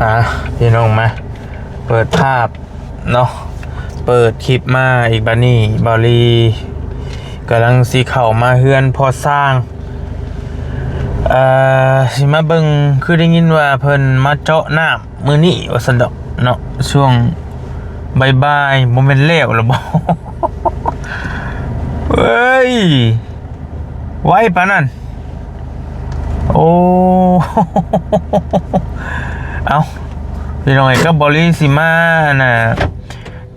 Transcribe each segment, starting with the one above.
ອ່າ ພີ່ນ້ອງ ມາເປີດພາບເນາະ ເປີດຄລິບມາອີກ ບາດນີ້ບ່າວລີກຳລັງຊິເຂົ້າມາເຮືອນພໍ່ຊ່າງ ເອີ ຊິມາເບິ່ງ ຄືໄດ້ຍິນວ່າເພິ່ນມາເຈາະນ້ຳມື້ນີ້ວ່າຊັ້ນດອກເນາະ ຊ່ວງບ່າຍໆ ບໍ່ແມ່ນແລ້ວລະບໍ? ເອີຍ ໄວປານນັ້ນ ໂອ້ ເອົ້າ ພີ່ນ້ອງເອີຍ ກັບບ່າວລີຊິມາ ອັນນ່າ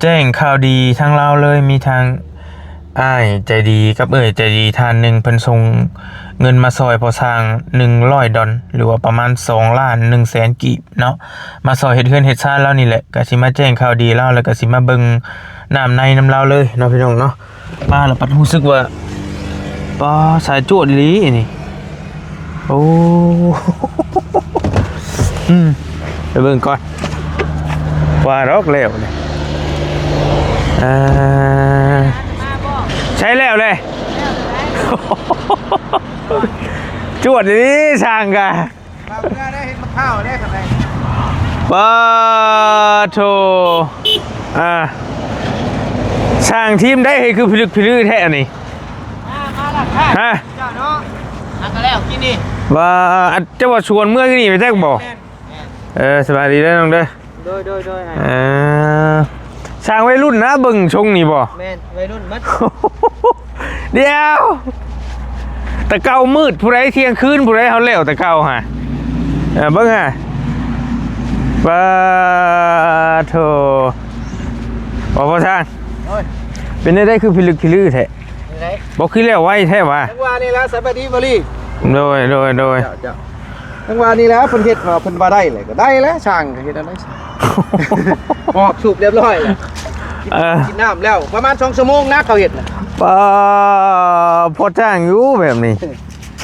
ແຈ້ງຂ່າວດີທາງລາວເລີຍ ມີທາງອ້າຍໃຈດີກັບເອື້ອຍໃຈດີທ່ານໜຶ່ງ ເພິ່ນສົ່ງເງິນມາຊ່ອຍພໍ່ຊ່າງໜຶ່ງຮ້ອຍດອນ ຫຼືວ່າປະມານສອງລ້ານໜຶ່ງແສນກີບເນາະ ມາຊ່ອຍເຮັດເຮືອນເຮັດຊານລາວນີ້ແຫຼະ ກະຊິມາແຈ້ງຂ່າວດີລາວ ແລ້ວກະຊິມາເບິ່ງນ້ຳໃນນຳລາວເລີຍເນາະ ພີ່ນ້ອງເນາະ. ມາແລ້ວບັດຮູ້ສຶກວ່າ ປາ ສາຍຈວດອີ່ຫຼີນີ້ ໂອ້ ອືມ ໄປເບິ່ງກ່ອນ ວ່າດອກແລ້ວນີ້ ອ່າ ໃຊ້ແລ້ວແຫຼະ ຈວດອີ່ຫຼີຊ່າງກະ ມາເພື່ອໄດ້ເຮັດມະພ້າວໄດ້ ປາໂທ ອ່າ ສ້າງທີມໄດ້ ເຮີ້ຍ ຄືພິລຶກພິລືແທ້ອັນນີ້ ມາ ມາລະ ຮະ ເຈົ້າເນາະ ຫາກະແລ້ວກິນນີ້ ວ່າ ອັນ ເຈົ້າວ່າຊວນເມືອກິນນີ້ໄປແທ້ບໍ່? ແມ່ນ ແມ່ນ ເອີ ສະບາຍດີເດີນ້ອງເດີ ໂດຍ ໂດຍ ໂດຍ ອ່າ ຊ່າງໄວລຸ້ນນະ ເບິ່ງຊົງນີ້ບໍ່? ແມ່ນ ໄວລຸ້ນໝົດ ດຽວ ແຕ່ເກົ່າມືດຜູ້ໃດ ທ່ຽງຄືນຜູ້ໃດ ເຮົາແລ້ວແຕ່ເກົ່າຫາ ເອີ ເບິ່ງຫາ ປາໂທ ບໍ່ ພໍ່ຊ່າງ ໂອ້ຍ ເປັນແນວໃດຄືພິລຶກພິລືແທ້? ແນວໃດ? ບໍ່ຄືແລ້ວໄວແທ້ຫວາ? ຈັ່ງວ່ານີ້ລະ ສະບາຍດີບໍລີ? ໂດຍ ໂດຍ ໂດຍ ເຈົ້າ ເຈົ້າ. ຈັ່ງວ່ານີ້ແຫຼະ ເພິ່ນເຮັດວ່າເພິ່ນວ່າໄດ້ແຫຼະ ກໍໄດ້ແຫຼະ ຊ່າງກໍເຮັດອັນໃດ ອອກສູບຮຽບຮ້ອຍແລ້ວ ເອີ ກິນນ້ຳແລ້ວ ປະມານສອງຊົ່ວໂມງນະ ເຂົາເຮັດນະ ປາ ພໍຈ້າງຢູ່ແບບນີ້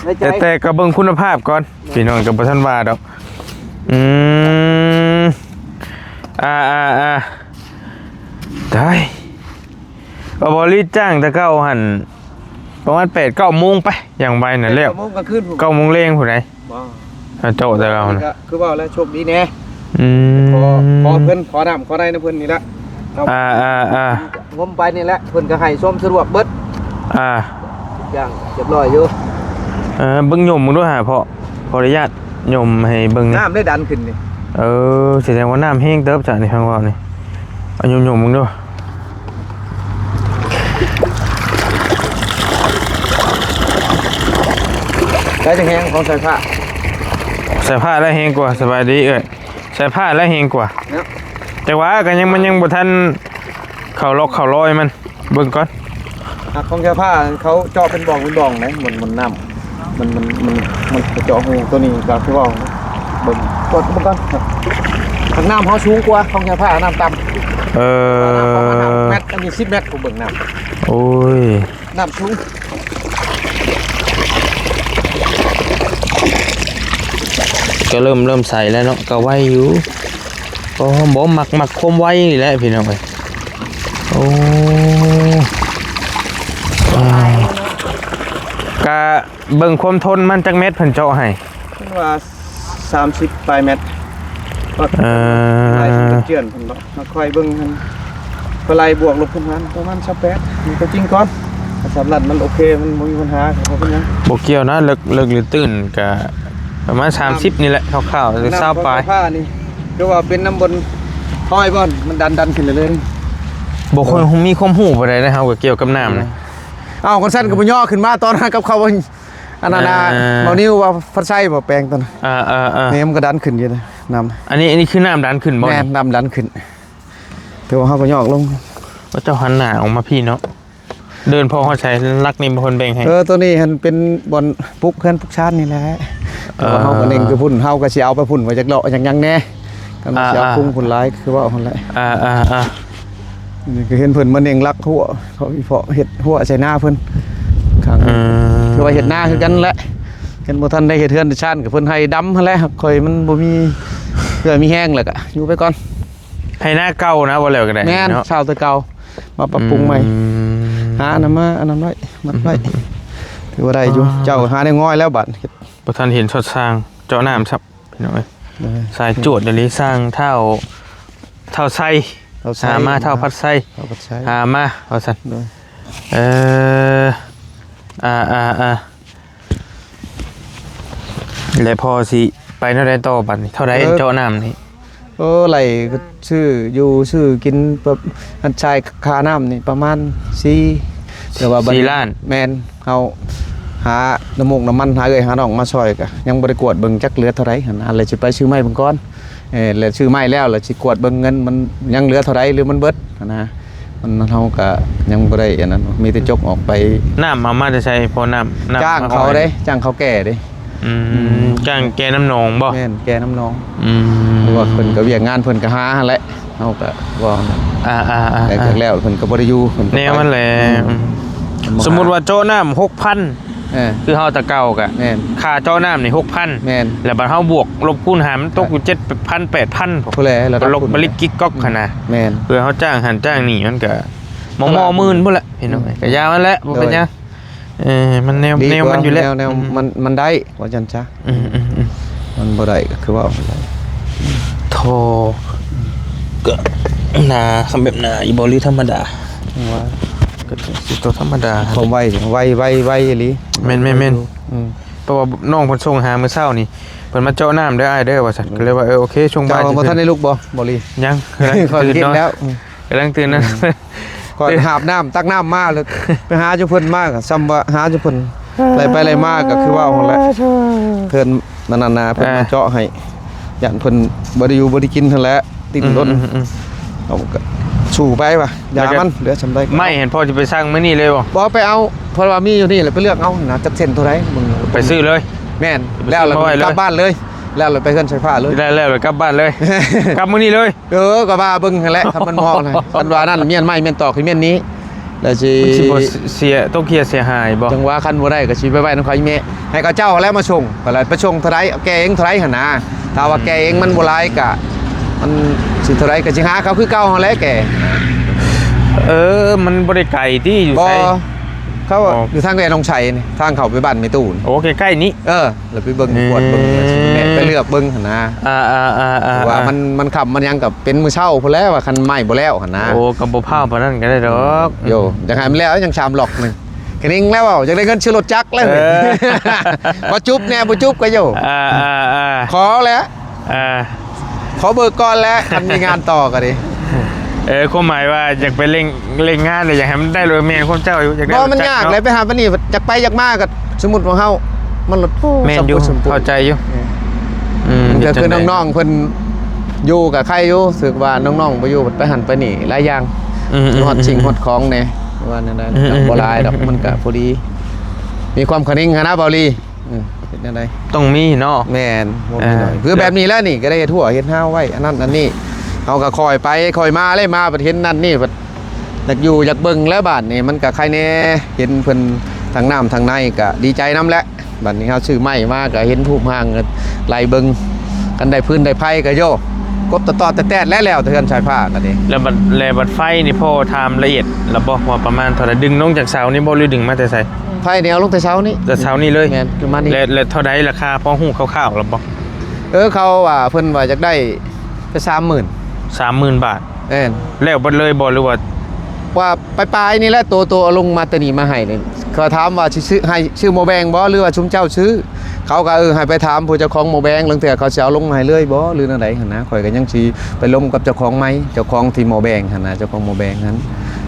ໃນໃຈ ແຕ່ ແຕ່ກໍເບິ່ງຄຸນນະພາບກ່ອນ ພີ່ນ້ອງກໍບໍ່ທັນວ່າດອກ ອືມ ອ່າ ອ່າ ອ່າ ຕາຍ ບໍ່ ບໍລິຈ້າງແຕ່ເກົ່າຫັ້ນ ປະມານແປດເກົ້າໂມງໄປ ຢ່າງໄວນັ້ນແລ້ວ ແປດເກົ້າໂມງກາງຄືນພຸ້ນ ເກົ້າໂມງແລງພຸ້ນໃດ ບໍ່ ເຮົາເຈາະແຕ່ເກົ່ານະ ກໍຄືເວົ້າແລ້ວ ໂຊກດີແດ່ ອືມ ຂໍ ຂໍເພິ່ນ ຂໍນ້ຳຂໍໃນນຳເພິ່ນນີ້ລະ ອ່າ ອ່າ ອ່າ ງົມໄປນີ້ແຫຼະ ເພິ່ນກໍໃຫ້ຊົມສະດວກເບິດ ອ່າ ທຸກຢ່າງຮຽບຮ້ອຍຢູ່ ເອີ ເບິ່ງຍົມເບິ່ງດູຫາ ເພາະ ຂໍອະນຸຍາດຍົມໃຫ້ເບິ່ງແດ່ ນ້ຳໄດ້ດັນຂຶ້ນນີ້ ເອີ ສະແດງວ່ານ້ຳແຮງເຕີບຊະນີ້ ຟັງເວົ້ານີ້ ເອົາຍົມໆເບິ່ງດູ ໄດ້ຈັ່ງແຮງຂອງສາຍຟ້າ ສາຍຟ້າໄດ້ແຮງກວ່າ ສະບາຍດີເອື້ອຍ ສາຍຟ້າໄດ້ແຮງກວ່າ ເນາະ ແຕ່ວ່າກໍຍັງ ມັນຍັງບໍ່ທັນເຂົ້າລັອກເຂົ້າລອຍມັນ ເບິ່ງກ່ອນ ອ່າ ຂອງສາຍຟ້າເຂົາເຈາະເປັນບ່ອງເປັນບ່ອງໄດ໋ ມັນ ມັນນ້ຳ ມັນ ມັນ ມັນ ມັນເຈາະຮູ ໂຕນີ້ກໍຄືເວົ້າ ເບິ່ງ ກວດເບິ່ງກ່ອນ ທາງນ້ຳເຮົາສູງກວ່າຂອງສາຍຟ້າ ນ້ຳຕ່ຳ ເອີ ນ້ຳປະມານຫ້າແມັດ ອັນນີ້ສິບແມັດ ຜູ້ເບິ່ງນ້ຳ ໂອ້ຍ ນ້ຳສູງ ກໍເລີ່ມ ເລີ່ມໃສແລ້ວເນາະ ກໍໄວຢູ່ ໂອ້ ບໍ່ ມັກ ມັກຄວາມໄວນີ້ແຫຼະພີ່ນ້ອງເອີຍ ໂອ້ ອ່າ ກະເບິ່ງຄວາມທົນມັນ ຈັກແມັດເພິ່ນເຈາະໃຫ້? ເພິ່ນວ່າສາມສິບປາຍແມັດ ເອີ ລາຍສີເຈື່ອນເພິ່ນເນາະ ມາຄອຍເບິ່ງຫັ້ນ ກໍໄລ່ບວກລົບຂຶ້ນມາປະມານຊາວແປດ ມັນກໍຈິງກ່ອນ ສຳລັບມັນໂອເຄ ມັນບໍ່ມີບັນຫາ ກໍບໍ່ເປັນຫຍັງ ບໍ່ກ່ຽວນະ ເລິກ ເລິກຫຼືຕື້ນ ກະປະມານສາມສິບນີ້ແຫຼະ ຄ່າວໆ ຊາວປາຍ ນ້ຳຂອງໄຟຟ້ານີ້ ຄືວ່າເປັນນ້ຳບົນຫ້ອຍບ່ອນ ມັນດັນ ດັນຂຶ້ນເລື້ອຍໆ ບໍ່ຄ່ອຍມີຄວາມຮູ້ປານໃດເນາະ ເຮົາກໍກ່ຽວກັບນ້ຳນີ້ ເອີ ເອົ້າ ຄັນຊັ້ນກໍບໍ່ຍໍຂຶ້ນມາຕອນນັ້ນກັບເຂົາ ອັນນັ້ນນະ ເອີ ເບົານິວວ່າພັດໄຊບໍ່ແປງຕົວນັ້ນ ເອີໆໆ ນີ້ມັນກໍດັນຂຶ້ນຢູ່ນະ ນ້ຳ ອັນນີ້ ອັນນີ້ຄືນ້ຳດັນຂຶ້ນບໍ່? ແມ່ນ ນ້ຳດັນຂຶ້ນ ແຕ່ວ່າເຮົາກໍຍອກລົງ ວ່າເຈົ້າຫັນໜ້າອອກມາພີ້ເນາະ ເດີນພໍຮອດໃສ ຫຼັກນີ້ບໍ່ເພິ່ນແບ່ງໃຫ້ ເອີ ຕົວນີ້ຫັ້ນເປັນບ່ອນປຸກເຮືອນປຸກຊານນີ້ແຫຼະ ແຕ່ວ່າເຮົາກໍເນັ່ງຄືພຸ້ນ ເຮົາກໍຊິເອົາໄປພຸ້ນວ່າຈັກເລາະຫຍັງໆແດ່ ຄັນວ່າຊິເອົາ ອ່າໆ ປຸງພຸ້ນຫຼາຍ ຄືເວົ້າຫັ້ນແຫຼະ ອ່າໆໆ ນີ້ກໍເຫັນເພິ່ນມາເນັ່ງຫຼັກຮົ້ວ ເພາະ ເພາະເຮັດຮົ້ວໃສ່ນາເພິ່ນຂ້າງ ອືມ ຄືວ່າເຮັດນາຄືກັນແຫຼະ ເຫັນບໍ່ທັນໄດ້ເຮັດເຮືອນເຮັດຊານ ກໍເພິ່ນໃຫ້ດຳຫັ້ນແຫຼະ ຂ້ອຍມັນບໍ່ມີເຫື່ອມີແຮງ ແລ້ວກໍຢູ່ໄປກ່ອນ ໄຮ່ນາເກົ່ານະ ເວົ້າແລ້ວກໍໄດ້ ແມ່ນ ເນາະ ຊາວແຕ່ເກົ່າ ມາປັບປຸງໃໝ່ ອືມ ຫາອັນນັ້ນມາ ອັນນັ້ນໄວ້ ມັດໄວ້ ອືມ ຖືວ່າໄດ້ຢູ່ ອ່າ ເຈົ້າຫາໄດ້ງ່ອຍແລ້ວບາດ ບໍ່ທັນເຫັນຊອດຊ່າງເຈາະນ້ຳຊ້ຳ ພີ່ນ້ອງເອີຍ ໂດຍ ສາຍຈວດອີ່ຫຼີ ສ້າງທ້າວ ທ້າວໄຊ ທ້າວໄຊ ຫາມາ ທ້າວພັດໄຊ ທ້າວພັດໄຊ ຫາມາວ່າຊັ້ນ ໂດຍ ເອີ ອ່າໆໆ ແລະ ພໍ່ຊິໄປແນວໃດຕໍ່ບັດນີ້? ເທົ່າໃດ ເອີ ເຈາະນ້ຳນີ້? ໂອ້ ໄລ່ຊື້ຢູ່ຊື້ກິນ ແບບອັນຊາຍຄ່ານ້ຳນີ້ປະມານສີ່ ແຕ່ວ່າບັດນີ້ ສີ່ລ້ານ ແມ່ນ ເຮົາຫານ້ຳມູກນ້ຳມັນ ຫາເອື້ອຍຫານ້ອງມາຊ່ອຍ ກະຍັງບໍ່ໄດ້ກວດເບິ່ງຈັກເຫຼືອເທົ່າໃດຫັ້ນນະ ແລ້ວຊິໄປຊື້ໄມ້ເບິ່ງກ່ອນ ເອີ ແລ້ວຊື້ໄມ້ແລ້ວ ແລ້ວຊິກວດເບິ່ງເງິນມັນຍັງເຫຼືອເທົ່າໃດ ຫຼືມັນເບິດຫັ້ນນະ ມັນ ເຮົາກະຍັງບໍ່ໄດ້ອັນນັ້ນ ມີແຕ່ຈົກອອກໄປ. ນ້ຳເອົາມາແຕ່ໃສພໍ່? ນ້ຳ ຈ້າງເຂົາເດ້ ຈ້າງເຂົາແກ່ເດ້ ອືມ ອືມ ຈ້າງແກ່ນ້ຳໜອງບໍ່? ແມ່ນ ແກ່ນ້ຳໜອງ ອືມ ເພາະວ່າເພິ່ນກະວຽກງານເພິ່ນກະຫາຫັ້ນແຫຼະ ເຮົາກະເວົ້າ ອ່າໆໆໆ ແລ້ວເພິ່ນກະບໍ່ໄດ້ຢູ່ ເພິ່ນກະ ແນວມັນແຫຼະ ອືມ ອືມ ສົມມຸດວ່າເຈາະນ້ຳຫົກພັນ ເອີ ຄືເຮົາແຕ່ເກົ່າກະ ແມ່ນ ຄ່າເຈາະນ້ຳນີ້ຫົກພັນ ແມ່ນ ແລ້ວບັດເຮົາບວກລົບຄູນຫານ ມັນຕົກຢູ່ເຈັດພັນ ແປດພັນ ພຸ້ນແຫຼະ ລະດັບພຸ້ນ ບັດລົບບັດລິກກິກກັອກຫັ້ນນະ ແມ່ນ ເພື່ອເຮົາຈ້າງຫັ້ນຈ້າງນີ້ ມັນກະມໍ່ໆໝື່ນພຸ້ນແຫຼະ ພີ່ນ້ອງເອີຍ ກະຢ່າມັນແຫຼະ ບໍ່ເປັນຫຍັງ ໂດຍ ເອີ ມັນແນວ ດີກວ່າ ແນວມັນຢູ່ແລ້ວ ແນວ ແນວ ອືມ ມັນ ມັນໄດ້ ວ່າຊັ້ນຊະ ອືມໆໆ ມັນບໍ່ໄດ້ກະຄືເວົ້າ ໂທ ກະໜາ ຄັນແບບໜາອີ່ບໍ່ ຫຼືທຳມະດາ? ວ່າ ກະຊິໂຕທຳມະດາ ຄວາມໄວ ໄວ ໄວ ໄວອີ່ຫຼີ ແມ່ນໆໆ ອືມ ເພາະວ່ານ້ອງເພິ່ນສົ່ງຫາມື້ເຊົ້ານີ້ ເພິ່ນມາເຈາະນ້ຳເດີອ້າຍເດີວ່າຊັ້ນ ກະເລີຍວ່າ ເອີ ໂອເຄ ຊ່ວງບ່າຍ ເຈົ້າບໍ່ທັນໄດ້ລຸກບໍ່ ບໍລີ? ຍັງ ຂ້ອຍກິນແລ້ວ ກຳລັງຕື່ນນະ ອືມ ຂ້ອຍຫາບນ້ຳ ຕັກນ້ຳມາ ແລ້ວໄປຫາຢູ່ເພິ່ນມາ ກະສ່ຳວ່າຫາຢູ່ເພິ່ນ ໄລ່ໄປໄລ່ມາ ກະຄືເວົ້າຫັ້ນແຫຼະ ເພິ່ນນັ້ນນະ ເພິ່ນມາເຈາະໃຫ້ ຢ້ານເພິ່ນບໍ່ໄດ້ຢູ່ບໍ່ໄດ້ກິນຫັ້ນແຫຼະ ດິ້ນລົນ ອືມໆໆ ເຮົາກະສູ້ໄປວ່າ ຢ່າມັນ ເຫຼືອສ່ຳໃດກະເອົາ ໄມ້ຫັ້ນ ພໍ່ຊິໄປສັ່ງມື້ນີ້ເລີຍບໍ່? ບໍ່ ໄປເອົາ ເພາະວ່າມີຢູ່ນີ້ແຫຼະ ໄປເລືອກເອົານະ ຈັກເສັ້ນເທົ່າໃດ ໄປຊື້ເລີຍ ແມ່ນ ແລ້ວລະໄປຊື້ມາໄວ້ເລີຍ ກັບບ້ານເລີຍ ແລ້ວລະໄປເຮືອນສາຍຟ້າເລີຍ ແລ້ວ ແລ້ວລະກັບບ້ານເລີຍ ກັບມື້ນີ້ເລີຍ ເອີ ກະວ່າເບິ່ງຫັ້ນແຫຼະ ຄັນມັນເໝາະນະ ຄັນວ່ານັ້ນ ມ້ຽນໄມ້ ມ້ຽນຕອກ ຊິມ້ຽນນີ້ ແລ້ວຊິ ມັນຊິບໍ່ເສຍ ຕົກເສຍຫາຍບໍ່? ຈັ່ງວ່າຄັນບໍ່ໄດ້ກະຊິໄປໄວ້ນຳເຂົາອີ່ແມ່ ໃຫ້ເຂົາເຈົ້າຫັ້ນແຫຼະມາສົ່ງ ກະລະໄປສົ່ງເທົ່າໃດ ແກ່ເອງເທົ່າໃດຫັ້ນນະ ຖ້າວ່າແກ່ເອງມັນບໍ່ຫຼາຍກະ ມັນຊິເທົ່າໃດກະຊິຫາເຂົາຄືເກົ່າຫັ້ນແຫຼະແກ່ ເອີ ມັນບໍ່ໄດ້ໄກຕິ ຢູ່ໃສ? ບໍ່ ເຂົາ ອໍ ຢູ່ທາງແວ່ໜອງໄຊນີ້ ທາງເຂົ້າໄປບ້ານແມ່ຕູ້ນີ້ ໂອ້ ໃກ້ໆນີ້ ເອີ ແລ້ວໄປເບິ່ງ ເອີ ກວດເບິ່ງ ແລ້ວຊິແວະໄປເລືອກເບິ່ງຫັ້ນນະ ອ່າໆໆໆ ວ່າມັນ ມັນຄ່ຳມັນຫຍັງກະເປັນມື້ເຊົ້າພຸ້ນແຫຼະ ວ່າຄັນໄມ້ບໍ່ແລ້ວຫັ້ນນະ ໂອ້ ກະບໍ່ພ້າວປານນັ້ນກະໄດ້ດອກ ໂຢ ຢາກໃຫ້ມັນແລ້ວ ຍັງສາມລັອກໜຶ່ງ ຄະນິງແລ້ວເວົ້າ ຢາກໄດ້ເງິນຊື້ລົດຈັກແລ້ວ ເອີ ບໍ່ຈຸບແດ່ ບໍ່ຈຸບກະໂຢ ອ່າໆໆ ຂໍແຫຼະ ອ່າ ຂໍເບີກກ່ອນແຫຼະ ຄັນມີງານຕໍ່ກະດີ ເອີ ຄວາມໝາຍວ່າຢາກໄປເລັ່ງ ເລັ່ງງານ ແລະ ຢາກໃຫ້ມັນໄດ້ລົດ ແມ່ນຄວາມເຈົ້າຢູ່ ຢາກໄດ້ ບໍ່ ມັນຍາກແຫຼະ ໄປຫາປານນີ້ ຢາກໄປຢາກມາກະ ສົມມຸດວ່າເຮົາ ມັນລົດ ແມ່ນຢູ່ ເຂົ້າໃຈຢູ່ ອືມ ອືມ ກະຄືນ້ອງໆເພິ່ນຢູ່ກະໄຄຢູ່ ຖືກວ່ານ້ອງໆບໍ່ຢູ່ ໄປຫັ້ນໄປນີ້ຫຼາຍຢ່າງ ອືມໆໆ ຮອດສິ່ງຮອດຂອງແດ່ ວ່າແນວໃດ ອືມໆໆ ກະບໍ່ຫຼາຍດອກ ມັນກະພໍດີ ມີຄວາມຄະນິງຫັ້ນນະ ເບົາລີ ອືມ ເຮັດແນວໃດ ຕ້ອງມີເນາະ ແມ່ນ ບໍ່ມີໜ້ອຍ ເອີ ຄືແບບນີ້ແຫຼະນີ້ ກະໄດ້ເຮັດຮົ້ວເຮັດຮາວໄວ້ ອັນນັ້ນອັນນີ້ ເຮົາກະຄ່ອຍໄປຄ່ອຍມາເລີຍ ມາບັດເຫັນນັ້ນນີ້ ບັດຢາກຢູ່ຢາກເບິ່ງແລ້ວ ບາດນີ້ມັນກະໄຄແດ່ ເຫັນເພິ່ນທັງນ້ຳທັງໃນ ກະດີໃຈນຳແຫຼະ ບາດນີ້ເຮົາຊື້ໄມ້ມາກະເຫັນຮູບຮ່າງ ກະໄລ່ເບິ່ງ ຄັນໄດ້ຟືນໄດ້ໄຟກະໂຢ ກົບຕະຕອດແຕດແລ້ວ ແລ້ວແຕ່ເຮືອນສາຍຟ້າກະດີ ແລ້ວບັດ ແລ້ວບັດໄຟນີ້ພໍ່ຖາມລະອຽດລະບໍ່ ວ່າປະມານເທົ່າໃດ ດຶງລົງຈາກເສົານີ້ບໍ່ ຫຼືດຶງມາແຕ່ໃສ? ໄຟນີ້ເອົາລົງແຕ່ເສົານີ້ ແຕ່ເສົານີ້ເລີຍ ແມ່ນ ຄືມານີ້ ແລ້ວ ແລ້ວເທົ່າໃດລາຄາ ພໍຮູ້ຄ່າວໆລະບໍ່? ເອີ ເຂົາວ່າ ເພິ່ນວ່າຢາກໄດ້ແຕ່ສາມໝື່ນ ສາມໝື່ນບາດ ແມ່ນ ແລ້ວເບິດເລີຍບໍ່ ຫຼືວ່າ ວ່າປາຍໆນີ້ແຫຼະ ໂຕ ໂຕເອົາລົງມາແຕ່ນີ້ມາໃຫ້ນີ້ ເຂົາຖາມວ່າຊິຊື້ ໃຫ້ຊື້ໝໍ້ແບງບໍ່ ຫຼືວ່າຊຸມເຈົ້າຊື້ ເຂົາກະ ເອີ ໃຫ້ໄປຖາມຜູ້ເຈົ້າຂອງໝໍ້ແບງ ລາງເທື່ອເຂົາຊິເອົາລົງມາໃຫ້ເລີຍບໍ່ ຫຼືແນວໃດຫັ້ນນະ ຂ້ອຍກະຍັງຊິໄປລົມກັບເຈົ້າຂອງໃໝ່ ເຈົ້າຂອງທີ່ໝໍ້ແບງຫັ້ນນະ ເຈົ້າຂອງໝໍ້ແບງຫັ້ນ